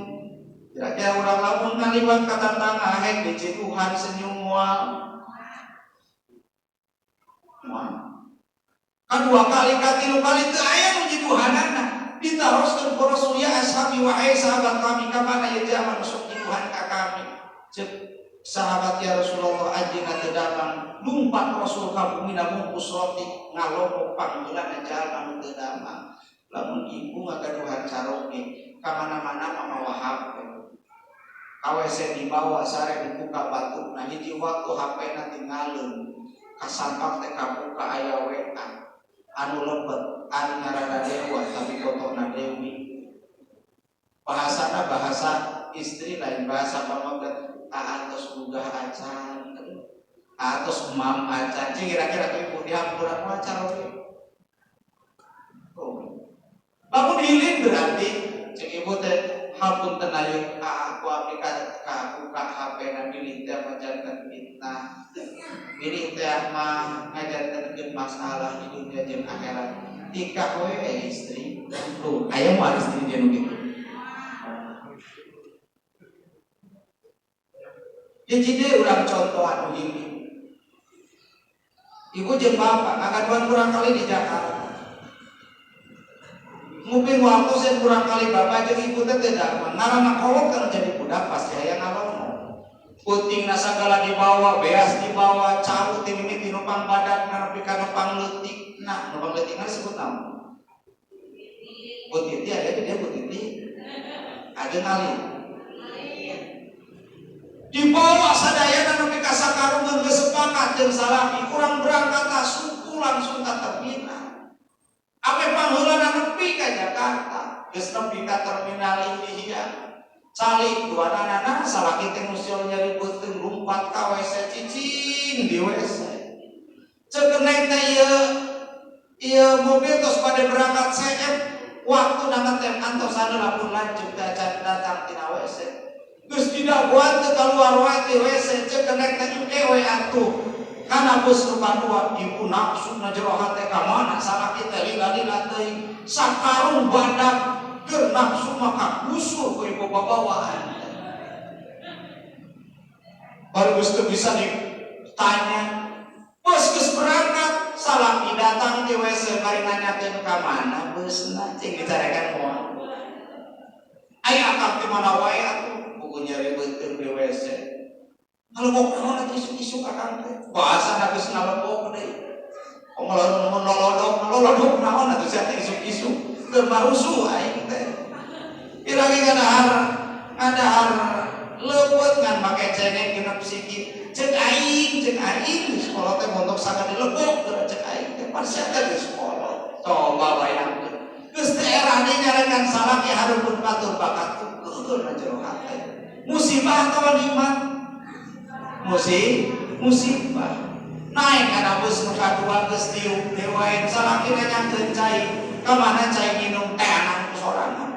Kira-kira urang lamun ngaliwat ka tantang ahek diciduhan senyum moal. Moal. Kadua kali katilu kali teu aya nu jiduhanana. Ditaroskeun ku Rasul ya ashabi wahai sahabat kami ka mana ieu zaman sok jiduhan ka kami. Ceuk sahabat ya Rasulullah anjeunna teu damang. Lumpat Rasul ka bumina bungkus roti ngalomok panggeulana jalma nu teu damang. Lamun ibu ngagaduhan caroge ka mana-mana mah mawa HP. Ka WC dibawa sare dibuka batu. Nah hiji waktu H P-na tinggalin. Kasampak teh kabuka aya WA. Anu lebet, anu ngaranna dewa tapi fotona dewi. Bahasana bahasa istri lain bahasa pameget. Aatos gugah acan, aatos emam acan. Cing kira-kira tuh ibu dihampura ku acan oge. Oh. Lamun hilin berarti cek ibu teh hapunten ayeuna aku abdi ka buka H P-na bilih teh majanten fitnah. Bilih teh mah ngajantenkeun masalah di dunia jeung akhirat. Tikah we istri. Tuh, aya moal istri dia nu kitu. Hiji deui urang contoh anu hilim. Ibu jeung bapak ngagaduhan kurang kali di Jakarta. Nguping waktu saya kurang kali bapak jeung ibu teh teu damang. Ngaranna kolot kan jadi budak pasti aya ngalongok. Puting sagala dibawa, beas dibawa, cau ti mimiti numpang badan nepi ka numpang leutik. Nah, numpang leutikna disebut naon? Butiti aya di dia butiti. Ageng alit. Dibawa sadayana nepi ka sakarung, geus sepakat jeung salaki kurang berangkat suku langsung ka terminal. Ame pangheulana nepi ka Jakarta, geus nepi ka terminal ini. Calik dua nana, salaki teh musil nyeri beuteung, lumpat ka WC, cicing di WC. Cek kenek teh, ieu ieu mobil tos pada berangkat CF, waktu ngetem antosan pun lanjut teh acan datang tina WC. Geus didagoan teu keluar wae ti WC. Cek kenek teh, engke we atuh kana bus nu kadua. Ibu nafsu na jero hate, ka mana salaki teh lila-lila teuing, sakarung badak keur nafsu maka kusur ku ibu babawaan. Baru geus teu bisa ditanya. Bus geus berangkat, salaki datang di WC bari nanyakeun ka mana busna, cing dicarekan moal. Aya akang di mana wae atuh, buku nyeri beuteung di WC. Ngalebok naon atuh isuk-isuk akang teh? Bahasa geus ngalebok deui. Ngolodok, ngolodok naon atuh sia teh isuk-isuk? Keur marusuh aing teh. Pira ge ngadahar ngadahar leupeut ngan make cengek genep sikit. Cek aing di sekolah teh montok sagede lebok geura cek aing teh pan sia teh di sekolah. Coba bayangkeun. Geus teh era deui nyarekan salaki hareupeun batur bakat keukeun na jero hate. Musibah atawa nikmat? Musibah. Naik kana bus nu kadua, geus diuk dewaen, salaki nanyakeun cai, ka mana cai minum teh anak sorangan.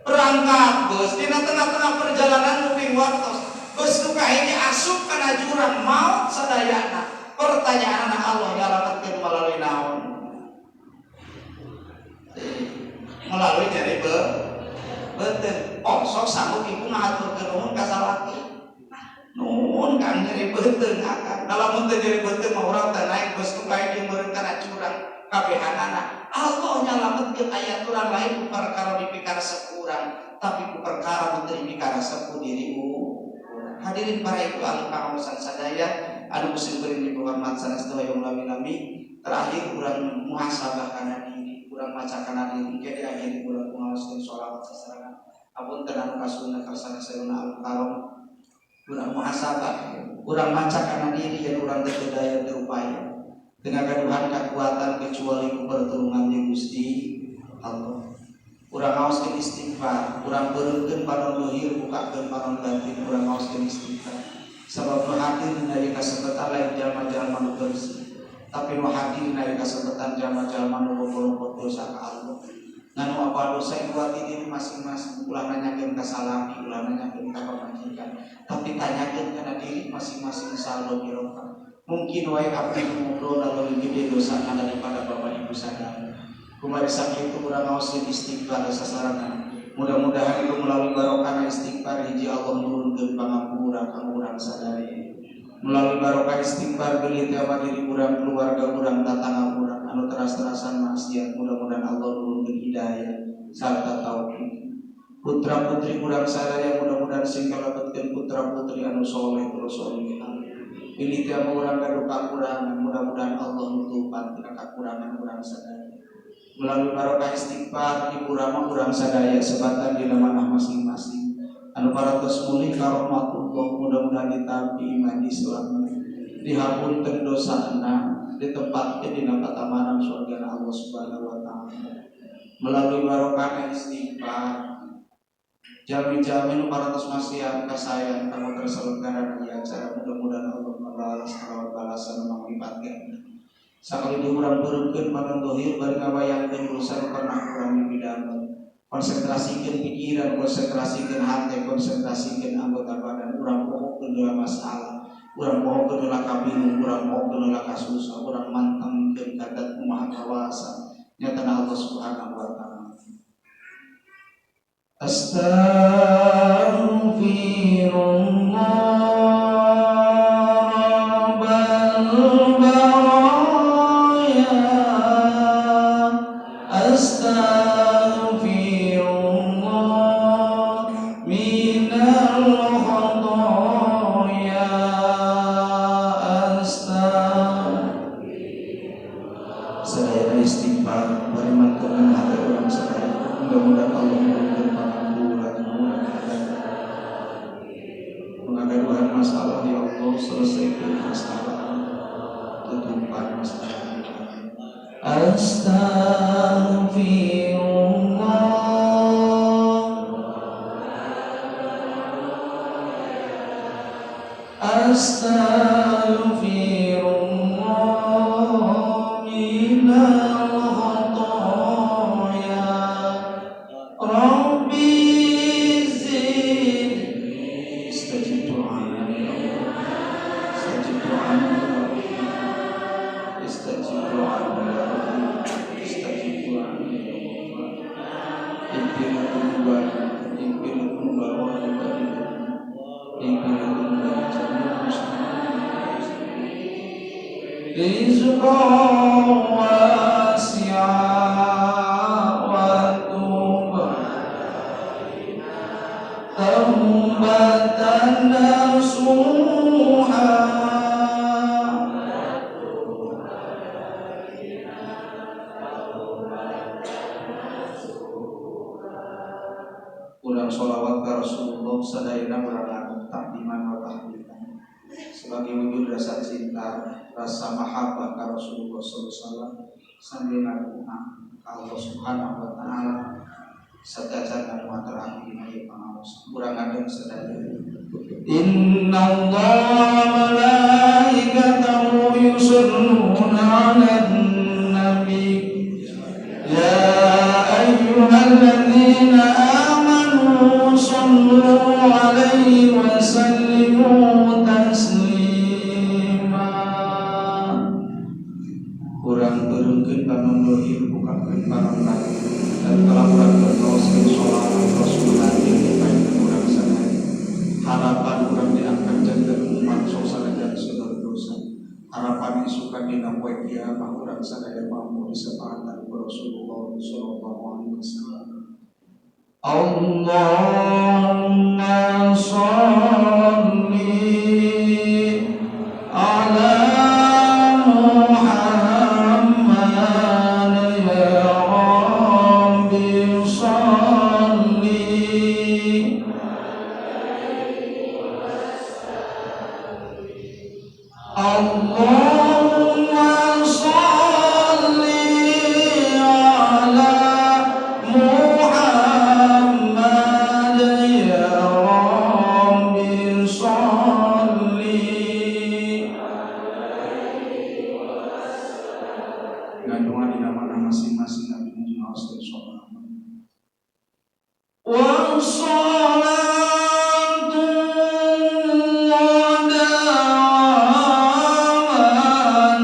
Berangkat bus, dina tengah-tengah perjalanan moving waktos bus nu kahiji asup kana jurang, maut sadayana. Pertanyaan, Allah nyalametkeun melalui naon? Melalui nyeri beuteung. Oh, sok sanggup ibu ngahaturkeun nuhun ka salaki? Nuhun Kang, nyeri beuteung akang. Lamun teu nyeri beuteung mah urang teh naik bus nu kahiji meureun kana jurang kabehanana. Allah nyalametkeun aya aturan lain ku perkara dipikaresep urang, tapi ku perkara nu teu dipikaresep ku diri urang. Hadirin para ibu ahli pangaosan sadaya anu ku sim kuring dihormat sanes yang lami-lami, terakhir urang muhasabah kana diri, urang maca kana diri. Engke di akhir urang ngaoskeun sholawat sasarengan. Apunten anu kasuna karsana sayuna al karom. Urang muhasabah, urang maca kana diri yang urang teu daya teu upaya dengan gaduhan kekuatan kecuali ku pertolongan di Gusti Allah. Urang ngaoskeun istighfar, urang beureumkeun panon dohir, bukakeun panon batin, urang ngaoskeun istighfar. Sabab nu hadir dina ieu kasempatan lain jalma-jalma nu bersih, tapi nu hadir dina ieu kasempatan jalma-jalma nu bobolongkot dosa ka Allah. Nganu apa dosa ibu diri masing-masing, ulah nanyakeun ka salaki, ulah nanyakeun ka pamajikan, tapi tanyakeun kana diri masing-masing saldo biroka. Mungkin wae abdi ngobrol lebih gede dosa daripada bapak ibu sadar. Kumari sakitu urang ngaoskeun istighfar sasarengan. Mudah-mudahan itu melalui barokah istighfar, hiji, Allah nurunkeun pangampura ka urang sadaya. Melalui barokah istighfar, beli teh diri urang, keluarga urang, tatangga urang anu teras-terasan maksiat, mudah-mudahan Allah nurunkeun hidayah sarta taufik. Putra putri urang sadaya mudah-mudahan sing kalebetkeun putra putri anu soleh terus solehah. Pilih teh urang gaduh kakurangan, mudah-mudahan Allah nutupan tina kakurangan urang sadaya. Melalui barokah istighfar, ibu rama urang sadaya sebatan dina manah masing-masing anu parantos mulih ka rahmatullah, mudah-mudahan ditampi iman Islam, dihapunten dosana, ditempatkeun dina patamanan surga Allah Subhanahu wa taala. Melalui barokah istighfar, jalmi-jalmi nu parantos masihan kasayang kanggo terselenggara di acara, mudah-mudahan Allah membalas kalawan balasan nu manglipat ganda. Sakali deui urang beureumkeun panon dohir bari ngabayangkeun dosa nu pernah urang mipidamel. Konsentrasikeun pikiran, konsentrasikeun hati, konsentrasikeun anggota badan. Urang pohokeun heula masalah, urang pohokeun heula kabingung, urang pohokeun heula kasusah, urang mantengkeun ka Dzat Maha Kawasa, nyatana Allah Subhanahu wa taala. Astaghfirullah Rabbal baraya, Astaghfirullah minal khotoya, Astaghfirullah. Sadayana istighfar bari mantengkeun hati urang sadaya. Mudah-mudahan Allah memberikan pangampura. Ngagaduhan masalah ya Allah, selesaikan masalah, tutupan masalah. Astaghfirullah, astaghfirullah minal khotoya, Rabbi zidni. Istajib do'ana ya Allah, istajib do'ana ya Allah, istajib do'ana ya Allah, istajib do'ana ya Allah. Ighfir dzunubana, ighfir dzunubal walidayna, ighfir dzunubal jami'il muslimin. Rizqan wasi'a wa tub taubatan nasuha. Urang sholawat ka Rasulullah sadayana urang lakukan takdiman wa tahdidan sebagai wujud rasa cinta, rasa mahabbah ka Rasulullah sallallahu alaihi wasallam sambil ngadoa ka Allah Subhanahu wa taala satacan anu terakhir dina ieu pangaos. Urang ngadeg sadaya. Innallaha wa malaikatahu yusholluna 'alan nabi ya ayyuhalladzina amanu shallu 'alaihi wa sallimu taslima. Urang beureumkeun panon dohir, bukakeun panon batin, dan kalau urang berkaoskeun sholawat Rasulullah di painten urang sadaya. Harapan urang diangkat janten umat sok sanajan seueur dosa. Harapan isukan dina poe kiamah urang sadaya mampu disepaatan ku Rasulullah sallallahu alaihi wasallam. Allahumma sholli ala Muhammad ya Rabbi sholli. Allahumma sholli ala Muhammad ya Rabbi sholli. Ngadoa dina mana masing-masing Nabi nuju ngaoskeun sholawat. Wassalatu dawaman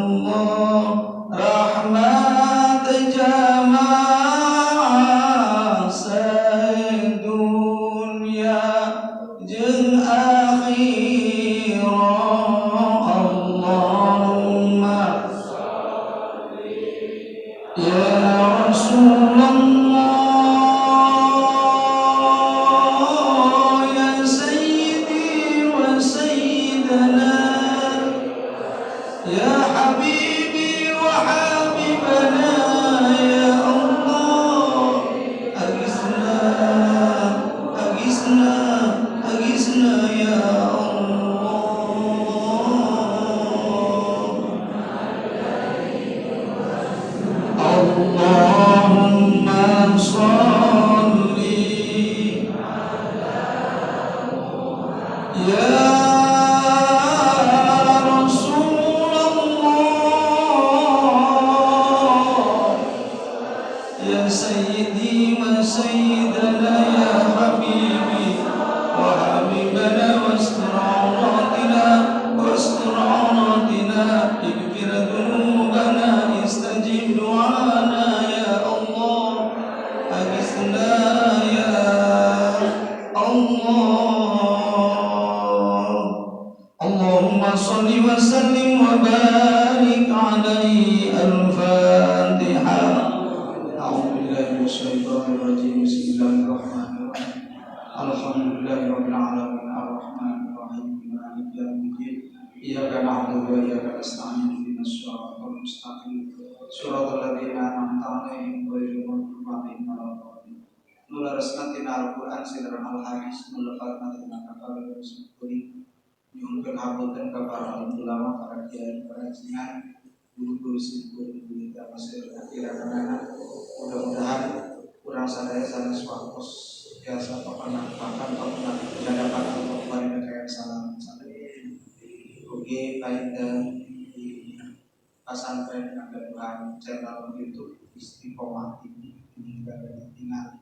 Allah, rahmat jamaah sedunia jeung akhirat. Allahumma ya Rasulullah, ya Sayyidi wa Sayyidana, ya Habibi wa Habibana, ya Allah, agisna, agisna, agisna ya Allah. Allahumma salli ya Rasulullah, ya Sayyidi wa Sayyidana, ya Habibi wa Habibana, wastur auratina, wastur auratina, ighfir dhunubana, istajib du'ana ya Allah, agisna ya Allah. Allahumma salli wa sallim wa barik alaihi. Al-Fatihah. A'udzu billahi minasyaitonir rajim. Bismillahirrahmanirrahim. Alhamdulillahi rabbil alamin, arrahmanir rahim, maliki yaumiddin. Iyyaka na'budu wa iyyaka nasta'in, ihdinas siratal mustaqim, siratal ladzina an'amta 'alaihim ghairil maghdubi 'alaihim waladdallin. Nu leresna tina Al-Qur'an sareng Al-Hadis, nu lepatna tina kapal kuring nyuhunkeun hapunten ka para alim ulama, para kiai, para jingan, guru-guru simkuring di masih akhirat. Mudah-mudahan kurang sadaya sanes waktos biasa pernah bahkan pernah dapat atau kemarin kayak salam sadaya. Oke, baik, dan di pesantren ada channel YouTube Istiqomah TV ini juga tinggal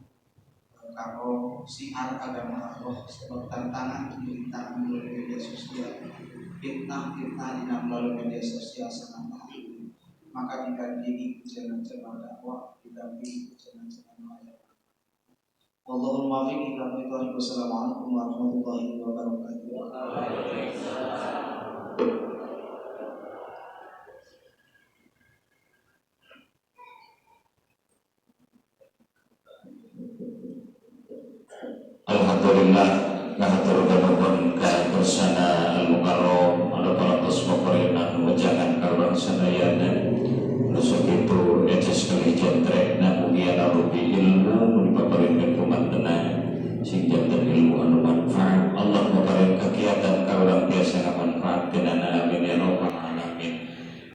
kalau siar agama Allah, sebab tantangan berita melalui media sosial, fitnah-fitnah di melalui media sosial sangat tinggi, maka didampingi channel-channel dakwah, didampingi channel-channel lain. Wallahul muwaffiq ila aqwamit thoriq. Wassalamualaikum warahmatullahi wabarakatuh. Alhamdulillah, ngahatur nuhun ka Kersana Al Mukarram anu parantos maparinan wejangan.